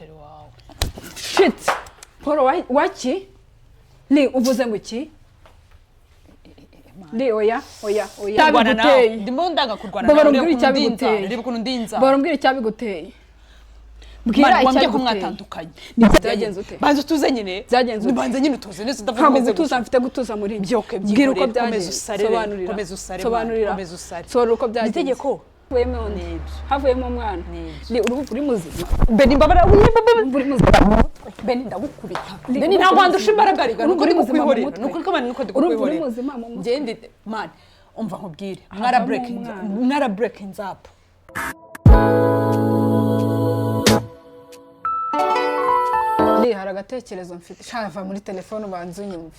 Chéri wawe. Shit, Paul waki li uvuze ngo iki? Li, oya, oya, oya. Kurwana nawe. Icyabiguteye. Ndimo ndanga kurwana Babara, nawe. umbwire Reba ukuntu ndinza. icyabiguteye. Reba ukuntu ndinza. Barambwira icyabiguteye, bwira Mani, wambwiye ko icyabiguteye. mwatandukanye. Byagenze ute? Banza utuze nyine. Byagenze ute? Banza nyine utuze neza, udavuga Ntabwo umeze gutuza gutya. mfite, gutuza muri njye. Byuke, Bwira uko byihorere, komeza byagenze. usare, Sobanurira. komeza usare, Mani, Sobanurira. komeza usare. Sobanura uko byagenze. Itegeko. Havuyemo undi. Nibyo. Havuyemo umwana. Nibyo. Li, uruhu uri muzima? Beni, mbabara. Uri muzima? Beni, ndagukubita. Li, Beni, urumva ntabwo uri wandusha muzima? imbaraga rega. Urumva Nuko uri ndi muzima mu kukwihorera. mutwe? Nuko ko, Mani, nuko ndi Urumva uri kukwihorera. muzima mu mutwe? Ngende, Mani, umva nkubwire, mwara Havamo breaking umwana. mwara breaking up. Li, hari agatekerezo mfite. Shava muri telefone, ubanza unyumve.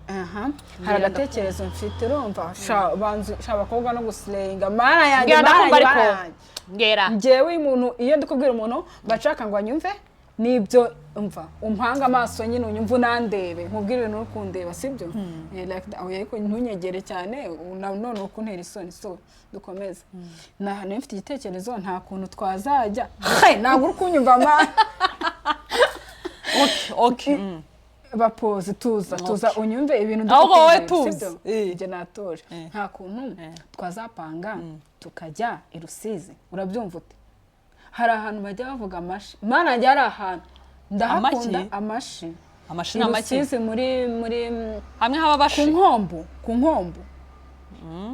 Aha, hari agatekerezo mfite, urumva? Sha, banza sha, abakobwa no gusirenga, Mana yanjye! Mbwira, Mana ndakumva. yanjye, Ariko Mana yanjye! mbwira. Njyewe uyu muntu, iyo ndi kubwira umuntu, bashaka ngo anyumve nibyo umva, umpanga amaso nyine, unyumve, unandebe, nkubwire ibintu uri kundeba, sibyo? Like that. Oya, ariko ntunyegere cyane, none uri kuntera isoni. So dukomeze. Nari mfite igitekerezo, nta kuntu twazajya. He, ntabwo uri kunyumva, ma. Okay. Bapoze, tuza, tuza, unyumve ibintu ndi Ahubwo wowe kukubwira, tuza. sibyo? Njye natuje. Nta kuntu twazapanga tukajya i Rusizi? Urabyumva ute? Hari ahantu bajya bavuga amashi. Mana yanjye, hari ahantu ndahakunda. Amaki? Amashi. Amashi I ni amaki? Rusizi muri Hamwe haba ku abashi. Nkombo, ku Nkombo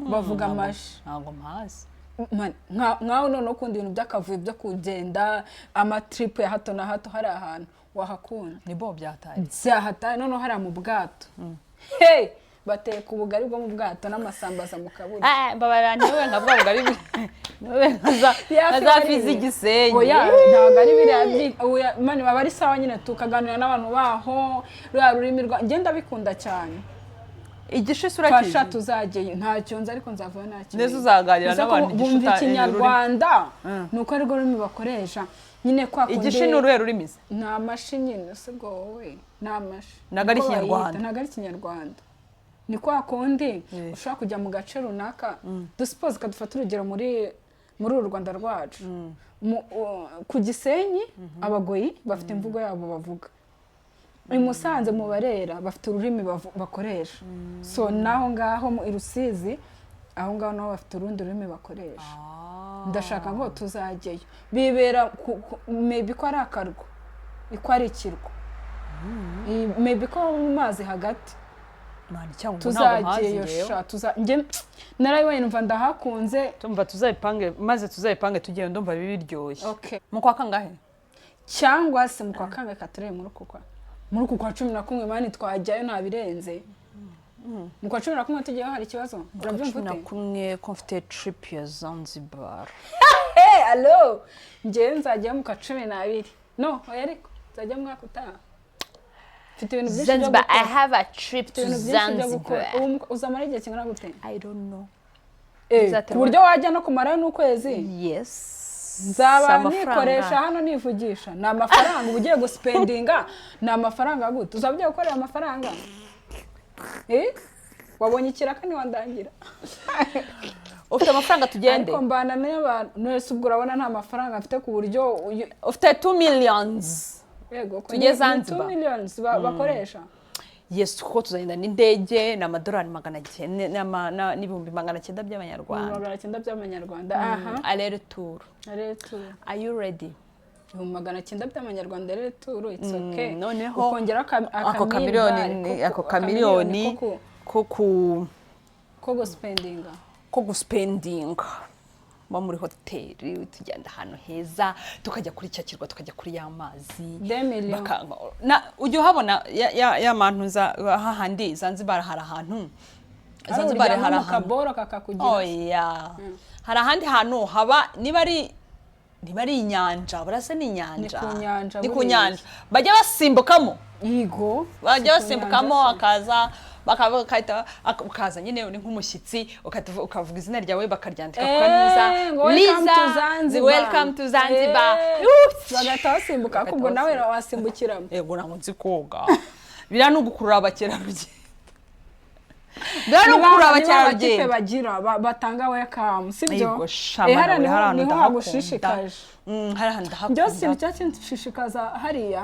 bavuga amashi. Ntabwo mpazi. Man, nkawe noneho ukunda ibintu by'akavuyo, byo kugenda, amatripu ya hato na hato, hari ahantu wahakunda. Ni bo byataye. Byahataye. Noneho hariya mu bwato, hey, bateka ubugari bwo mu bwato n'amasambaza mu kaburi. Mbabarira, niwe nka bwa bugari, niwe nka za Ya nka fi za fi bariye. z'igisenyi. Oya, ntabwo ari biriya oya, mani, baba ari sawa nyine, tukaganira n'abantu baho ruriya rurimi rwa njye ndabikunda cyane. Igishi Fasha. urakizi? Tuzajyayo, ntacyo nzi, ariko nzavayo nta kintu. Neza, uzaganira Gusa ko n'abantu igishi bumva ikinyarwanda, ni uko arirwo rurimi bakoresha nyine kwa kundi. Igishi ni uruhe rurimi se? Ni amashi nyine, si bwo wowe? Ni amashi. Ntabwo ari Niko bayita, Ikinyarwanda. Ntabwo ari Ikinyarwanda. Ni kwa kundi ushobora kujya mu gace runaka, dusipoze kadufata urugero muri uru Rwanda rwacu. Ku Gisenyi Abagoyi bafite imvugo yabo bavuga, i Musanze mu Barera bafite ururimi bakoresha. So naho ngaho mu i Rusizi aho ngaho naho bafite urundi rurimi bakoresha. Ndashaka ngo tuzajyeyo. Bibera maybe ko ari akarwa, ko ari ikirwa, maybe ko mu mazi hagati. Mani, cyangwa ngo ntabwo mpazi. Tuzajyeyo. Ngewe Sha, njye narabibonye numva ndahakunze. Tumva tuzayipange, maze tuzayipange tugenda, ndumva biryoshye. Okay. Mu kwa kangahe? Cyangwa se mu kwa kangahe? Katurebe muri uku kwa 11, mani, twajyayo nta birenze. Mu kwa 11 tujyayo, hari ikibazo? Urabyumva Cumi na ute? kumwe ko mfite trip ya Zanzibar. Hey, alo, njyewe nzajyayo mu kwa 12. No, oya, ariko nzajya mu mwaka utaha, mfite ibintu byinshi byo Zanzibar, I gukora. have a trip Mfite to ibintu byinshi byo gukora. Zanzibar. Ubu uzamara igihe kingana gute? I don't know. Ku buryo wajya no kumarayo n'ukwezi? Yes. Nzaba Amafaranga. nikoresha hano nivugisha. Ni amafaranga uba ugiye gusipendinga, ni amafaranga gute? Uzaba ugiye gukorera amafaranga. Eh? Wabonye ikiraka ntiwandangira. Ufite amafaranga tugende. Ariko mbana n'abantu mwese, ubwo urabona nta mafaranga mfite ku buryo Ufite 2 millions? Yego, ko Tujye ni Zanzibar. 2 millions bakoresha. Yes, kuko tuzagenda n'indege, ni amadolari 900 n'900,000 by'amanyarwanda. 900,000 by'amanyarwanda, aha. Aller retour. Retour. Are you ready? 900,000 by'amanyarwanda retour, it's okay. Noneho ukongeraho ako kamiliyoni ako kamiliyoni ko ku ko gusipendinga. Ko gusipendinga muba muri hoteli, tugenda ahantu heza, tukajya kuri cya kirwa, tukajya kuri ya mazi. 2 millions. Ujya uhabona ya mantu za hahandi Zanzibar, hari ahantu Zanzibar, hari mu ahantu kaboro kakakugira. Oya, hari ahandi hantu haba, niba ari inyanja, burasa ni inyanja. Ni ku nyanja. Ni ku Buriya. nyanja, bajya basimbukamo. Yigo. Bajya Si ku basimbukamo. nyanja se. Hakaza bakahita ukaza nyine uri nk'umushyitsi, ukavuga izina ryawe, bakaryandika ku kantuza. Ngo welcome to Zanzibar. Welcome to Zanzibar. Eh, bagahita basimbuka. Bagahita Ubwo nawe basimbuka. wasimbukiramo. Yego, ntabwo nzi koga, biriya ni ugukurura abakerarugendo. Mbere no gukurura Niba abatipe abakerarugendo. Bagira batanga welcome, sibyo? Yego sha, Eh, mana hariya we, hari ahantu niho ndahakunda. hagushishikaje. Hari ahantu ndahakunda. Byose ikintu cyakinshishikaza hariya,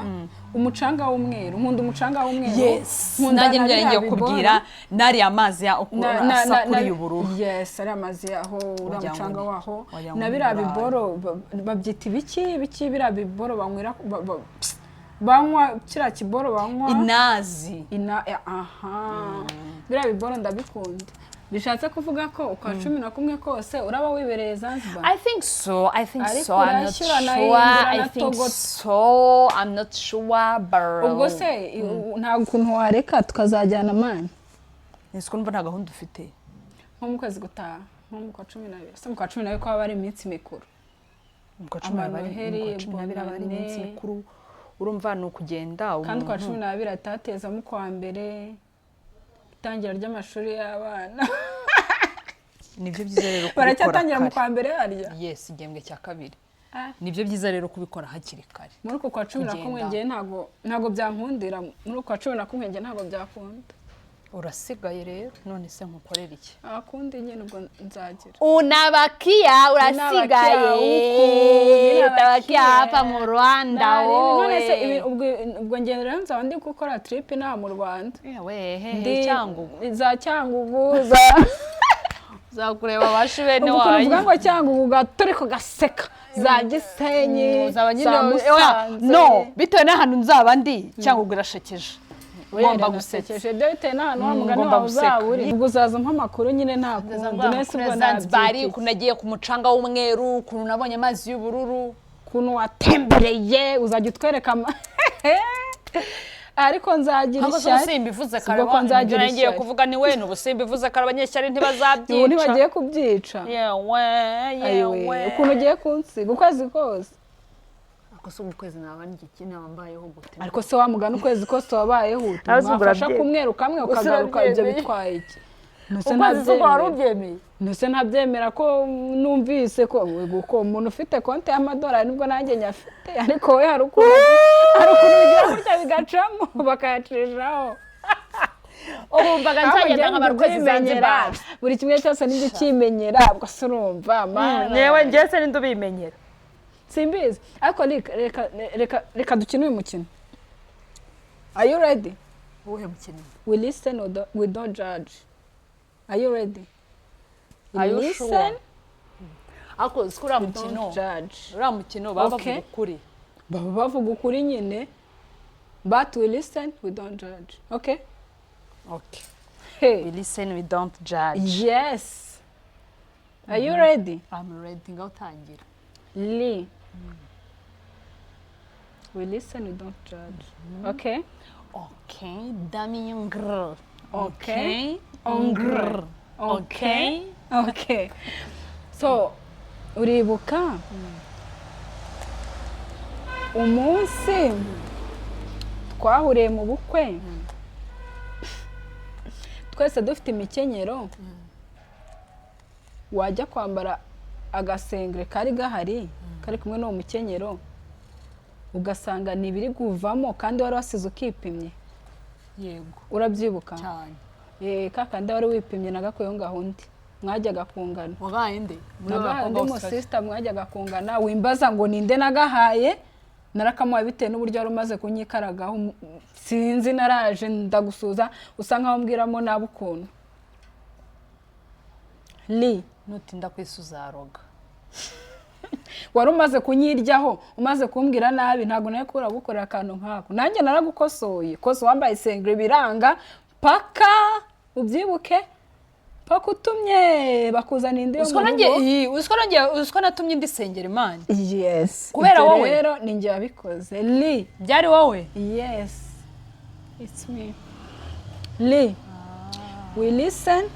umucanga w'umweru. Nkunda umucanga w'umweru. Yes. Nkunda Nanjye na nibyo biriya ngiye biboro. kubwira, n'ariya mazi ya ukuntu asa kuri ubururu. Yes, ariya mazi yaho, uriya Wagira ngo mucanga waho wagira ngo na ni biriya Burayi. biboro babyita ibiki ibiki, biriya biboro banywera, banywa, kiriya kiboro banywa. Inazi. Ina aha, biriya biboro ndabikunda. Bishatse kuvuga ko ukwa 11 kose uraba wibereye Zanzibar. I think so. I think Ariko so. I'm not urashyira na sure. Indira I na think Togo. so. I'm not sure, but Ubwo se nta kuntu wareka tukazajyana, mani? Nzi ko numva nta gahunda ufite. Nko mu kwezi gutaha, nko mu kwa 12. Se mu kwa 12 ko haba ari iminsi mikuru? Mu kwa 12, Amanoheri, mu kwa 12 aba ari iminsi Bonane. mikuru. Urumva ni ukugenda Kandi ukwa umuntu 12 atatezamo ukwa mbere, itangira ry'amashuri y'abana. Nibyo byiza rero kubikora Baracyatangira mu kare. kwa mbere harya? Yes, igihembwe cya kabiri. Ah. Nibyo byiza rero kubikora hakiri kare. Muri uku kwa 11 Kugenda. Ngewe ntabwo byankundira. Muri uku kwa 11 ngewe ntabwo byakunda. Urasigaye rero. None se nkukorera iki? Akundi nyine ubwo nzagira. Unabakia, urasigaye. Unabakia. Utabakia hapa mu Rwanda. None se wowe. Ubwo ngendo rero nzaba ndi gukora trip inaha mu Rwanda. Yewe, hehe? Ndi Cyangugu. Za Cyangugu, za Uzakureba bashi bene Ubu ukuntu wanyu. uvuga ngo Cyangugu turi kugaseka, za Gisenyi, Uzaba nyine za oya, Musanze. No, bitewe n'ahantu nzaba ndi, Cyangugu irashekeje. Oya, Ngomba gusetsa. iranasekeje. Ibyo bitewe n'ahantu wa mugani Ngomba wawe guseka. uzaba uri. Ubwo uzaza umpa amakuru nyine, nta kundi. Nese ubwo Zanzibar, nabyita iki? ukuntu nagiye ku mucanga w'umweru, ukuntu nabonye amazi y'ubururu. Ukuntu watembereye, uzajya utwereka ariko nzagira Ntabwo se ishyari. ubusimba kare. Ubwo ko nzagira Ibyo ngiye ishyari. kuvuga ni we, ubusimba ivuze kare, abanyeshyari ntibazabyica. Ubu ntibagiye kubyica. Yewe. Ayiwe, Yewe. ukuntu ugiye kunsiga ukwezi kose. Ariko se ubu ukwezi naba ndya naba mbayeho gute? Ariko se wa mugani, ukwezi kose wabayeho ute? Nawe se ubwo Wafasha urabyemeye? kumweru kamwe Ubwo se ukagaruka, ibyo urabyemeye? bitwaye iki? Ntuse Ukwezi se ubwo wari ntabyemera. ubyemeye? Ntuse ntabyemera ko numvise ko umuntu ufite konti y'amadolari, nubwo nanjye nyafite, ariko we hari ukuntu bigira gutya bigacamo bakayacishaho. Urumvaga Ahubwo nzagenda njyewe nkamara ukwezi ndabyimenyera. Zanzibar. Buri kimwe cyose nibyo ukimenyera, ubwo se urumva, mana. Yewe, njye se ninde ubimenyera? Simbizi, ariko reka dukine uyu mukino. Are you ready? Uwuhe mukino? We listen or we don't judge. Are you ready? We Are you listen, sure? Ariko uzi ko uriya we mukino, don't judge. uriya mukino baba Okay. bavuga ukuri. Baba bavuga ukuri nyine, but we listen, we don't judge, okay? Okay. Hey. We listen, we don't judge. Yes, are you ready? I'm ready. Ngaho utangira. Lee, we listen, we don't judge, okay? Okay, Damien grr. Okay. Grr. Okay. Okay, so uribuka umunsi twahuriye mu bukwe, twese dufite imikenyero, wajya kwambara agasengere kari gahari kari kumwe n'uwo mukenyero, ugasanga ni ibiri kuvamo kandi wari wasize ukipimye? Yego. Urabyibuka? Cyane. Eh, ka kandi wari wipimye nagakuyeho ngaho undi mwajyaga kungana. Wabaye nde muri aba Nagahaye undi bakobwa bose? Musisita mwajyaga kungana. Wimbaza ngo ninde nagahaye, narakamuhaye bitewe n'uburyo wari umaze kunyikaragaho. Sinzi, naraje ndagusuza, usa nkaho mbwiramo nabi ukuntu li Nutinda ku isi uzaroga. Wari umaze kunyiryaho, umaze kumbwira nabi. Ntabwo nawe kubura gukorera akantu nk'ako. Nanjye naragukosoye kose, wambaye isengeri biranga paka ubyibuke, paka utumye bakuzana indi yo Uziko mu nanjye rugo. iyi, uziko nanjye, uziko natumye indi sengeri, Imana. Yes. Kubera Ibyo wowe? rero ni njye wabikoze, li. Byari wowe. Yes, it's me. Li, we listen,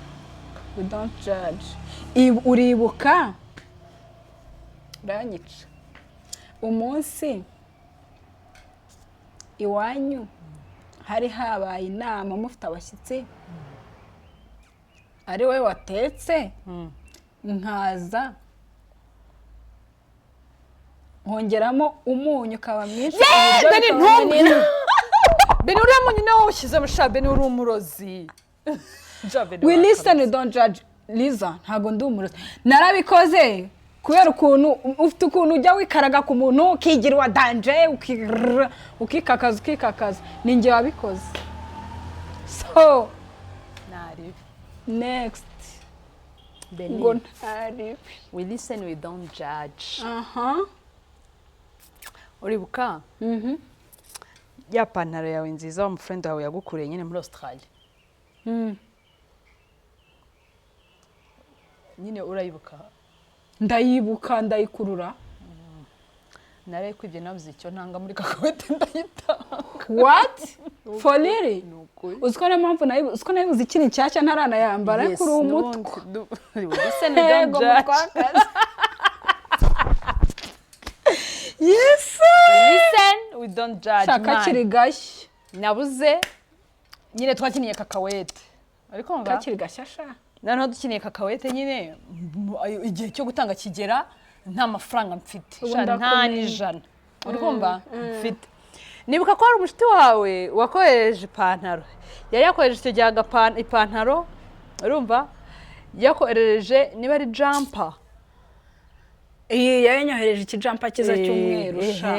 we don't judge. Uribuka, uranyica, umunsi iwanyu hari habaye inama, mufite abashyitsi, ari wowe watetse, nkaza nkongeramo umunyu ukaba mwinshi, ibiryo Beni, bikaba ntumbwire. binini. Beni, uriya munyu nawe wawushyizemo sha. Beni, uri umurozi. We listen, we don't judge. Liza, ntabwo ndi umurozi. Narabikoze kubera ukuntu ufite, ukuntu ujya wikaraga ku muntu, ukigira uwa danger, ukikakaza, ukikakaza. Ni njye wabikoze, so Naribi. Next. Beni. Ngo ntaribi. We listen, we don't judge. Aha. Uribuka ya pantaro yawe nziza wa mufriend wawe yagukuriye nyine muri Australia? Nyine urayibuka? Ndayibuka, ndayikurura. Narayikwibye, nabuze icyo ntanga muri kakawete, ndayitanga. What, for really? Ni ukuri. Uzi ko niyo mpamvu nayibuze? Uzi ko nayibuze ikiri nshyashya, ntaranayambara, ariko uri umutwe. We listen, we don't Yego, judge. mutwakazi. Yes. We listen, we don't judge. Shaka. Man. Kakiri gashya. Nabuze nyine, twakiniye kakawete, ariko mva Kakiri gashya sha. Noneho dukiniye kakawete nyine, igihe cyo gutanga kigera nta mafaranga mfite. Ubu Sha, nta ndakumenya. n'ijana, uri kumva, mfite. Nibuka ko hari umushuti wawe wakohereje ipantaro, yari yakohereje icyo gihe ipantaro, urumva, yakoherereje niba ari jumper. Iyi yanyohereje ikijumper cyiza cy'umweru sha,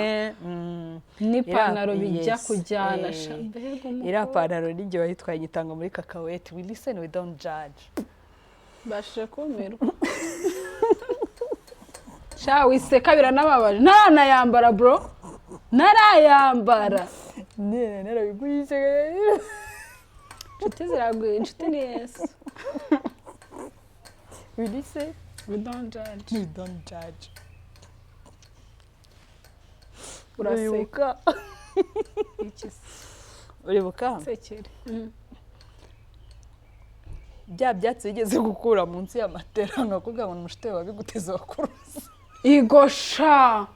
n'ipantaro bijya kujyana sha. Mbega umukobwa. Iriya pantaro n'igihe wayitwaye nyitanga muri kakawete. We listen, we don't judge. Mbashije kumirwa sha. Wiseka, biranababaje, ntaranayambara bro, ntarayambara. Nene narabigurishe. Inshuti ziragwira, inshuti ni Yesu. We listen, We don't judge. we don't judge. Uraseka. Uribuka? Iki se? Uribuka Sekere. Bya byatsi wigeze gukura munsi y'amatera, nkakubwira ngo ni umushuti wawe wabiguteze wakuruza? Igosha,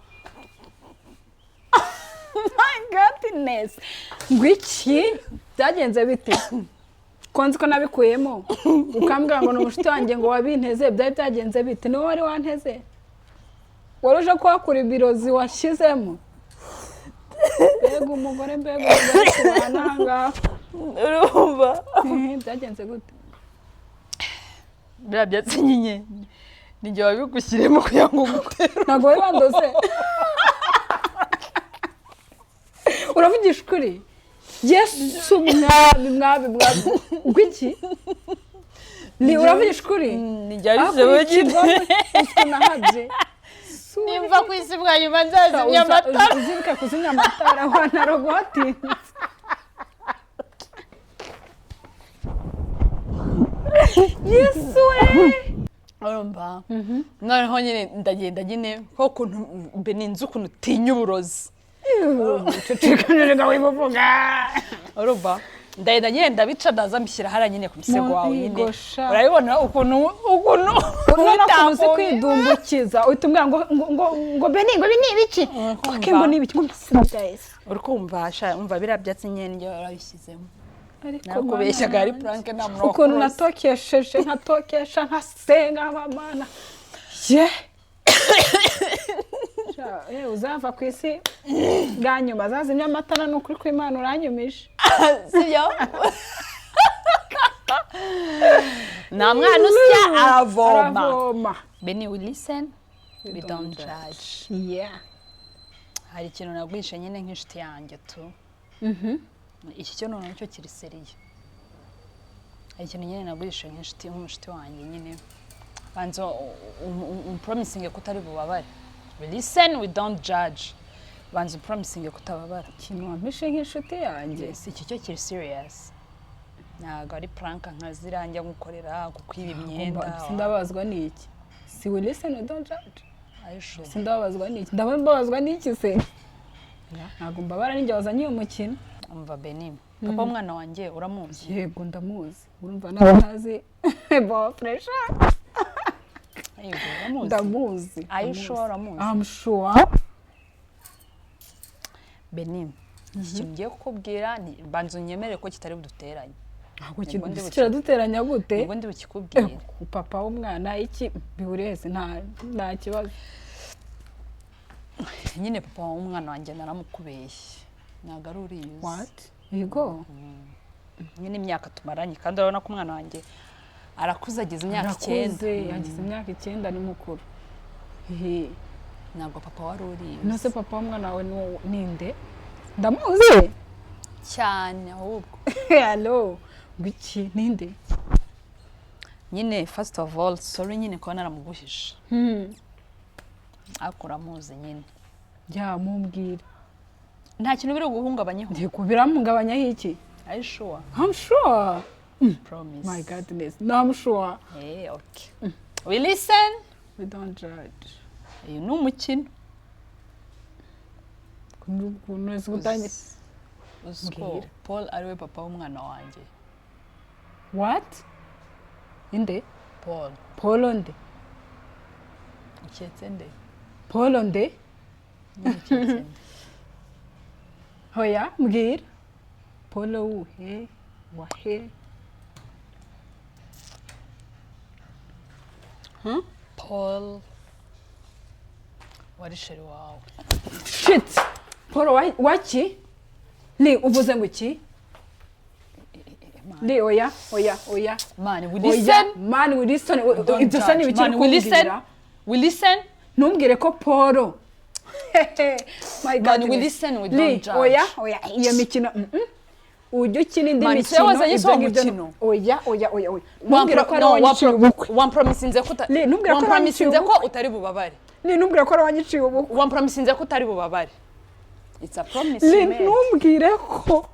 my goodness! Ngo iki? Byagenze bite ko nzi ko nabikuyemo, ukambwira ngo ni umushuti wanjye ngo wabinteze? Byari byagenze bite? Niwe wari wanteze, wari uje kuhakura ibirozi washyizemo. Mbega umugore, mbega umugore tubana aha ngaha! Urumva? Byagenze gute? Biriya byatsi nyine ni njye wabigushyiremo kugira ngo ngutere. Ntabwo wari wandoze. Uravugisha ukuri? Yesu mwami, mwami, mwami! Ngo iki? Ni uravugisha ukuri? Ni njye wabishyizemo nyine. Usiko nahabye. Nimva ku isi bwa nyuma nzazimya amatara. Uzibuke kuzimya amatara, wanarogotinze. Yesu we! Urumva, noneho nyine ndagenda nyine ko ukuntu mbe ninzi ukuntu utinya uburozi. Ceceka wibuvuga. Urumva, ndagenda nyine ndabica, ndaza mbishyira hariya nyine ku musego wawe nyine. Mubigosha. Urabibona ukuntu Urabona ko uzi utakomye. Kwidumbukiza uhita umbwira ngo Beni, ngo ibi ni ibiki? Ngo ngo ni ibiki? Ngo mbese bya Yesu. Uri kumva sha, umva, biriya byatsi nyine njye warabishyizemo. Ariko Nakubeshyaga, Mana ari yanjye. prank, nta muntu Ukuntu wakuroze. natokesheje, nkatokesha, nkasenga abamana ye. Sha, uzava ku isi bwa nyuma azazimya amatara. Ni ukuri kw'Imana, uranyumije. Sibyo, nta mwana usya aravoma. Aravoma. Beni, we listen, we don't judge. Yeah. Hari ikintu nagwishe nyine nk'inshuti yanjye tu. Iki cyo noneho cyo kiri sérieux. Hari ikintu nyine nagwishe nk'inshuti, nk'umushuti wanjye nyine. Banza umpromisinge ko utari bubabare. We listen, we don't judge. Banza umpromisinge kutababara. Ikintu wampishe nk'inshuti yanjye? Yes, iki cyo kiri serious, ntabwo ari prank nka ziriya njya ngukorera kukwiba imyenda. Sindababazwa n'iki? Si we listen, we don't judge? Are you sure? Sindababazwa n'iki? Ndabona mbabazwa n'iki se? Ntabwo mbabara, ninjye wazanye uyu mukino. Umva Beni, papa w'umwana wanjye uramuzi? Yego, ndamuzi. Urumva nawe ntazi bo fresh. Yego, uramuzi. Ndamuzi. Are you sure uramuzi? I'm sure. Beni, iki kintu ngiye kukubwira ni banza unyemere ko kitari buduteranye. Ntabwo Nibwo ndi kiraduteranya gute? Nibwo ndi bukikubwire. Papa w'umwana iki bihuriye? Nta kibazo. Nyine papa w'umwana wanjye naramukubeshye, ntabwo ari uriya uzi. What? Yego. Nyine imyaka tumaranye, kandi urabona ko umwana wanjye arakuze, agize imyaka 9. Arakuze, yagize imyaka 9, ni mukuru. Ehe. Ntabwo papa wari urizi. None papa w'umwana wawe ninde? Ndamuzi. Cyane ahubwo. Hello, ngwiki, ninde? Nyine first of all, sorry nyine kuba naramuguhishe, ariko uramuzi nyine. Ya, mumbwira. Nta kintu biri guhungabanyeho. Ndiko biramugabanyaho iki? Are you sure? I'm sure. Promise? My goodness, no, I'm sure. Okay, we listen. We don't judge. Uyu ni umukino. Ukuntu wese utangiye. Uzi ko Mbwira. Paul ariwe papa w'umwana wanjye? What? Inde? Paul. Paul nde? Uketse nde? Paul nde? Nyine uketse nde? Hoya, mbwira. Paul wuhe? Wahe? Paul wari chéri wawe. Shit! Paul waki? Ni uvuze ngo iki? Ni oya, oya, oya. Man, we Oya, listen. Man, we listen. Don't Ibyo se ni judge. ibiki Man, uri we listen. kumbwira? We listen. Ntumbwire ko Paul. My Man, we goodness. listen, we Li, don't judge. oya, oya, iyo mikino. Ujya ukina indi Man, mikino. se wazanye Ibyo si uwo ngibyo mukino. Oya, oya, oya, oya. Ntumbwire ko ari wowe wanyiciye ubukwe. Wampromisinze ko Li, ntumbwire ko ari wowe wanyiciye wampromisinze ko ubukwe. utari bubabare. Li, ntumbwire ko ari wowe wanyiciye ubukwe. Wampromisinze ko utari bubabare. It's a promise Li, you made. ntumbwire ko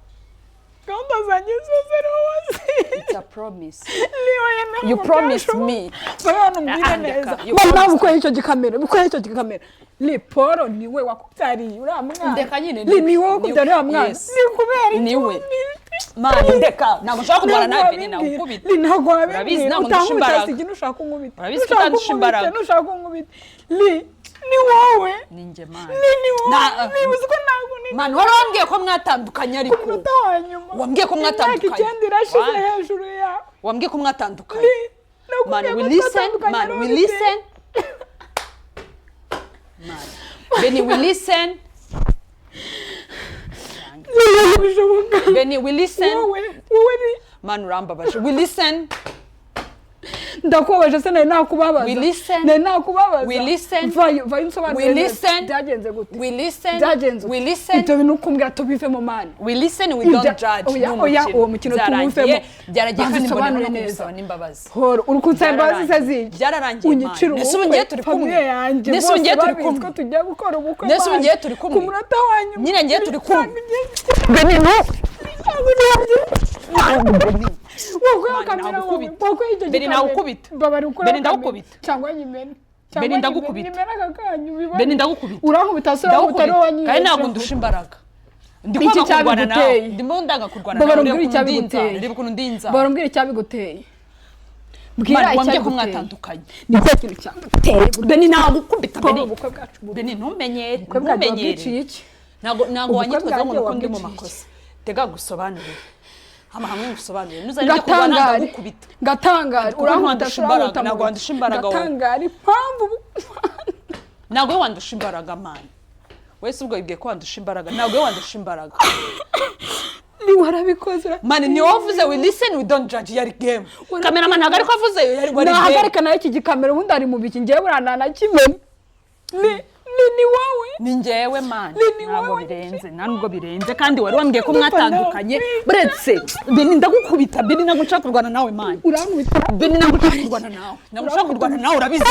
gahunda zanjye zose ari wowe waziye. It's a promise. Li, oya, ntabwo You promised byashoboka. me. Baba umbwire Ah, neza. ndeka. You Mama, promised. ukore icyo gikamera, ukore icyo gikamera. Li, Paul niwe wakubyariye uriya mwana. Ndeka nyine. Li, niwe wakubyariye uriya mwana. Yes. Ni kubera iki Niwe. wambwira? Man, ndeka. Ntabwo nshobora kurwana nawe, Beni, Ntabwo nagukubita. Li, ntabwo Urabizi, wabimbwira. ntabwo ndusha Utankubita imbaraga. sigi, nushaka unkubita. Urabizi ko Nushaka utandusha unkubite, imbaraga. nushaka unkubita. Li, ni wowe. Ni njye, man. Li, ni wowe. Na- Li, uzi ko ntabwo ni Man, wari wambwiye ko mwatandukanye ariko. ku munota wa nyuma. Wambwiye ko mwatandukanye. Imyaka 9 irashize Wanjye. hejuru yawe. Wambwiye ko mwatandukanye. Li, Man, nakubwiye we ko listen. twatandukanye Man, ari we wowe listen. Man. Benny, we listen. biteye. Bishoboka. Benny, we listen. Wowe, wowe ni Man, urambabaje. We listen. Ndakubabaje se? Nari nakubabaza? We listen. Nari nakubabaza? We listen. Vayo, vayo, unsobanurire We neza. listen. Byagenze gute? We listen. Byagenze We gute? listen. Ibyo bintu ukumbwira tubivemo, man. We listen, we Ibya- don't judge. Oya, Ni oya, umukino. uwo mukino Byarangiye, tuwuvemo. byaragiye, Banza kandi mbonera usobanure no neza. kugusaba n'imbabazi. Horo uri kunsaba imbabazi se Byararangiye. ziki? Byararangiye, man. Unyicira Nese ubu ubukwe, ngiye turi kumwe. famille yanjye Nese ubu bose ngiye turi babizi kumwe. ko tugiye gukora ubukwe, Nese ubu man. ngiye turi kumwe. Ku munota wa nyuma. Nyine ngiye turi kumwe. Beni, no. Wakuyeho Man, kamera wowe. nagukubita. Wakuyeho icyo Beni, gikamera. nagukubita. Mbabara ukureho Beni, kamera. ndagukubita. Cyangwa nyimene. Cyangwa Beni, nyimene. ndagukubita. Nyimene aka kanyu ubibone. Beni, ndagukubita. Urankubita se? Urankubita ari wowe Ndagukubita. Kandi ntabwo wanyiyejeho. ndusha imbaraga. Ndi Iki kwanga kurwana nawe. cyabiguteye? Ndimo ndanga kurwana Mbabara nawe. umbwire Reba ukuntu ndinza. icyabiguteye. Reba ukuntu ndinza. Mbabara umbwire icyabiguteye. Mbwira Man, wambwiye ko icyabiguteye. mwatandukanye. Ni cyo kintu cyaguteye? Beni, nagukubita. Paul, Beni. ubukwe bwacu Beni, ntumenyere. ubukwe bwanjye Ntumenyere. wabwiciye iki? Ntabwo Ubukwe wanyitwaza ngo bwanjye nuko ndi mu wabwiciye iki? makosa. Tega gusobanurire. Hama hamwe ngusobanurire. Ntuzajya kurwana, Ngatangare. ndagukubita. Ngatangare. Kuko Urankubita ntiwandusha se? imbaraga, Urankubita ntabwo mu wandusha imbaraga wowe. Ngatangare impamvu Ntabwo we wandusha imbaraga, man. Wese ubwo wibwiye ko wandusha imbaraga. Ntabwo we wandusha imbaraga. Ni warabikoze. Man, ni wowe wavuze "we listen, we don't judge", yari game. Cameraman ntabwo ariko avuze, yari wari game. Nahagarika nawe iki gikamera. Ubundi ari mu biki? Ngewe buriya nta na kimwe. Ni wowe. Ni njyewe, man. Ni Ntabwo wowe. birenze, nta nubwo birenze, kandi wari wambwiye ko Ndumva mwatandukanye. nawe. Buretse Beni, ndagukubita. Beni, ntabwo nshaka kurwana nawe, man. Urankubita. Beni, ntabwo nshaka kurwana nawe, ntabwo nshaka kurwana nawe, urabizi,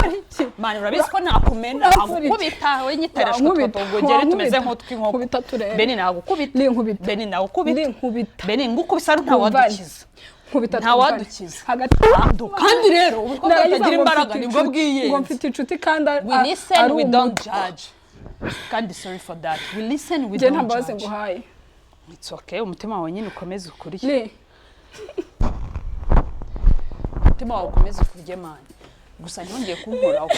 man. Urabizi ko nakumena. Uramfura iki? Nagukubita we nyitereshwa Urankubita. twatogogere tumeze Wankubita. nk'utw'inkoko. Nkubita turebe. Beni, nagukubita. Ni nkubita. Beni, nagukubita. Ni nkubita. Beni, ngukubisa ntawadukiza. Nkubita. Nta wadukiza. Hagati. Kandi rero ubu ko Narangiza butagira ngo imbaraga mfite nibwo inshuti- bwiyenze. ngo mfite inshuti kandi We listen, ari we don't umutwe. judge. Kandi sorry for that. We listen, we Njye nta don't mbabazi judge. nguhaye. It's okay, umutima wawe nyine ukomeze ukurye. Ni Umutima wawe ukomeze ukurye, man. Gusa ntihongeye kunkoraho.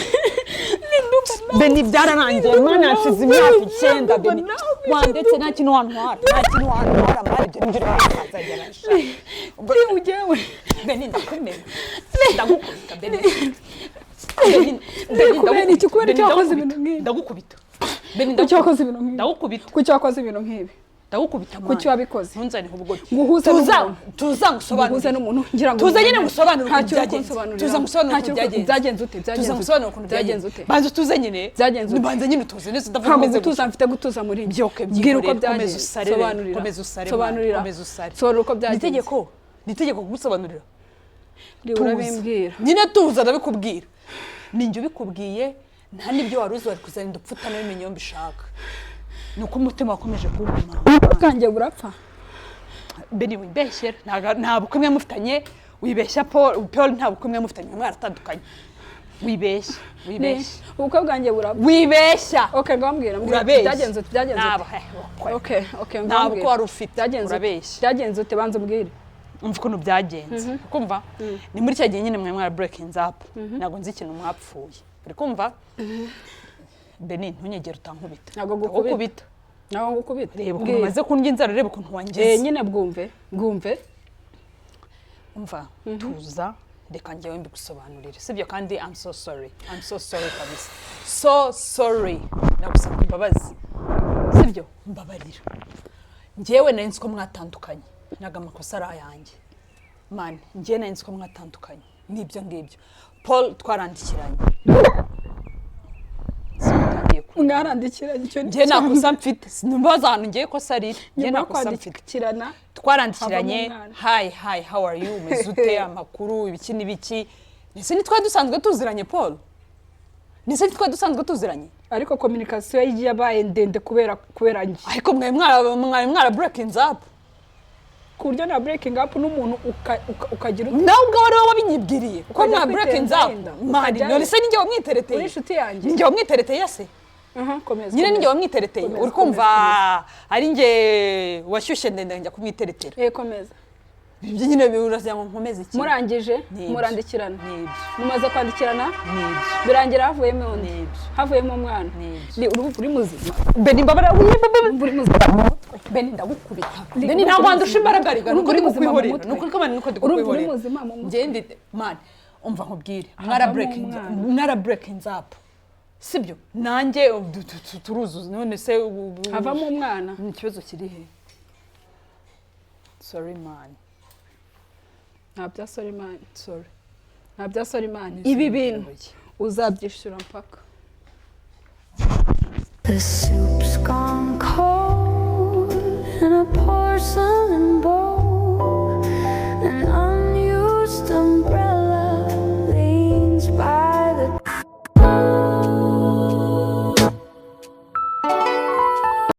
Beni, byararangiye, man. Hashize imyaka 9, Beni. Wandetse, nta kintu wantwara. Nta kintu wantwara, man. Ibyo nibyo uri kuzagera. Ni ugewe. Beni, ndakumena. Ndagukubita, Beni. Beni, Beni, Kubera iki? Kubera Beni, iki wakoze ndagukubita. ibintu nk'ibi? Ndagukubita. Beni, Kuki ndagukubita. wakoze ibintu nk'ibi? Ndagukubita. Kuki wakoze ibintu nk'ibi? Ndagukubita man. Kuki wabikoze? Ntunzane ubwo. Nguhuze Tuza, n'umuntu. tuza ngusobanurire. Nguhuze n'umuntu ngira ngo Tuza nyine ngusobanurire Nta ukuntu kintu byagenze. kunsobanurira. Tuza ngusobanurire Nta ukuntu kintu byagenze. Byagenze ute? Tuza Byagenze ute? ngusobanurire ukuntu Byagenze byagenze. ute? Banza utuze nyine. Byagenze ute? Banza nyine utuze neza udavuga Ntabwo umeze gutuza gutya. mfite gutuza muri njye. Byuke, Bwira uko byihorere, byagenze. komeza usare, Sobanurira. komeza usare, man, Sobanurira. komeza usare. Sobanura uko Ni byagenze. itegeko, ni itegeko kugusobanurira. Uri Tuza. urabimbwira. Nyine tuza, ndabikubwira. Ni njye ubikubwiye, nta n'ibyo wari uzi, wari kuzarinda upfa utanabimenye iyo mbishaka. Ni uko umutima wakomeje kuwuguma. Bwanjye burapfa. Beni, wibeshyera, nta bukwe mwe mufitanye. Wibeshya Paul, Paul nta bukwe mwe mufitanye, mwaratandukanye. Wibeshya, wibeshya. Ubukwe bwanjye burapfa. Wibeshya. Okay, ngaho mbwira, mbwira. Urabeshya. Byagenze ute? Byagenze Nta ute? bukwe. Okay, Nta ngaho bukwe mbwira. wari ufite. Byagenze ute? Urabeshya. Byagenze ute? Banza umbwire. Umva ukuntu byagenze. Kumva, ni muri cya gihe nyine mwe mwara breaking up, ntabwo nzi ikintu mwapfuye, uri kumva? Beni, ntunyegere utankubita. Ntabwo ngukubita. Ndagukubita. Nawe ngukubita. Reba ukuntu Mbwira. umaze kundya inzara, reba ukuntu wangize. Nyine bwumve, bwumve. Umva, tuza, reka njyewe mbigusobanurire, sibyo? Kandi I'm so sorry, I'm so sorry kabisa, so sorry, nagusaba imbabazi, sibyo? Mbabarira. Njyewe nari nzi ko mwatandukanye, ntabwo amakosa ari ayanjye man. Njyewe nari nzi ko mwatandukanye n'ibyo ngibyo. Paul twarandikiranye. Sintangiye kurira. Mwarandikiranye, icyo ni Njye nta kosa mfite, sinumbaza ahantu ngiye kosa riri. Njye Nyuma nta yo kosa mfite. kwandikirana Twarandikiranye. havamo umwana. "Hi, hi, how are you? Umeze ute? Amakuru?" Ibiki n'ibiki. Ndetse ntitwari dusanzwe tuziranye, Paul? Ndetse ntitwari dusanzwe tuziranye? Ariko communication yabaye ndende kubera njye. Ariko mwari mwara breaking up. Ku buryo na breaking up n'umuntu ukagira ute? Nawe ubwawe ari wowe wabinyibwiriye ko Ukajya mwa breaking kwiteza up. inda. Mari, Ukajyayo. none se ninjye wamwitereteye? Uri inshuti yanjye. Ninjye wamwitereteye se? Aha, komeza. Nyine ninjye Komeza. wamwitereteye. Komeza, Uri kumva, ari njye washyushye ndende njya kumwiteretera. Komeza. Ibyo nyine uragira ngo nkomeze iki? Murangije Nibyo. murandikirana. Nibyo. Mumaze kwandikirana, Nibyo. birangira havuyemo undi. Nibyo. Havuyemo umwana. Nibyo. Ni urumva uri muzima? Beni, mbabara. Urumva uri muzima mu mutwe? Beni, ndagukubita. Ni- Beni, ntabwo wandusha imbaraga rega. Urumva Nuko uri ndi muzima mu kukwihorera. mutwe? Nuko uri nuko ndi Urumva uri kukwihorera. muzima mu mutwe? Njye ndi man, umva nkubwire, mwara Havamo breaking, umwana. mwara breaking up, sibyo? Nanjye turuzuza none se Havamo umwana. Ni ikibazo kiri he? Sorry man. Nta bya sorry man. Sorry. Nta bya sorry man. Ibi bintu uzabyishyura mpaka. The soup's gone cold in a porcelain